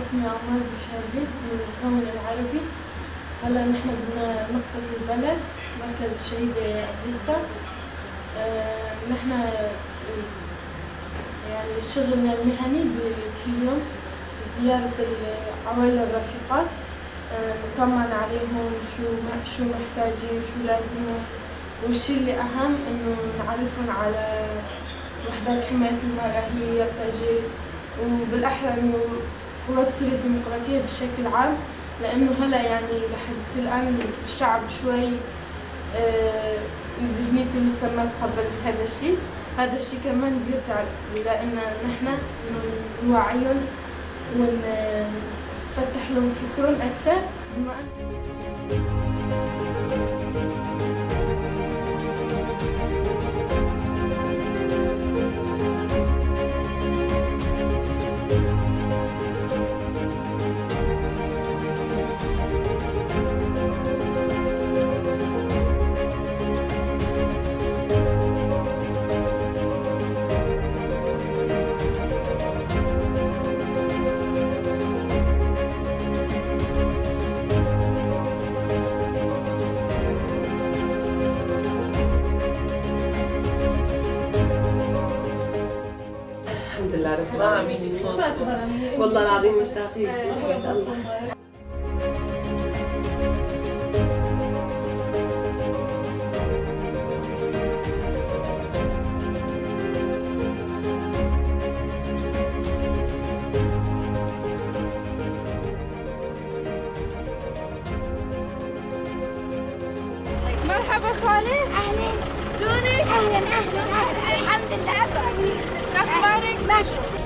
اسمي عمار الشربي من المكون العربي. هلا نحن بنقطة البلد، مركز الشهيدة أفيستا. نحن يعني شغلنا المهني بكل يوم زيارة العوائل الرفيقات، نطمن عليهم شو محتاجين، شو لازمهم، والشيء اللي أهم إنه نعرفهم على وحدات حماية المرأة هي YPG، وبالأحرى إنه قوات سوريا الديمقراطية بشكل عام، لأنه هلا يعني لحد الآن الشعب شوي ذهنيته لسه ما تقبلت هذا الشيء. هذا الشيء كمان بيرجع لأن نحن إنه نوعيهم ونفتح لهم فكرهم أكثر. الحمد لله رب العالمين، والله العظيم مشتاقين لك الله. مرحبا خالي. اهلا، شلونك؟ اهلا اهلا اهلا، الحمد لله. شو اخبارك؟ ماشي.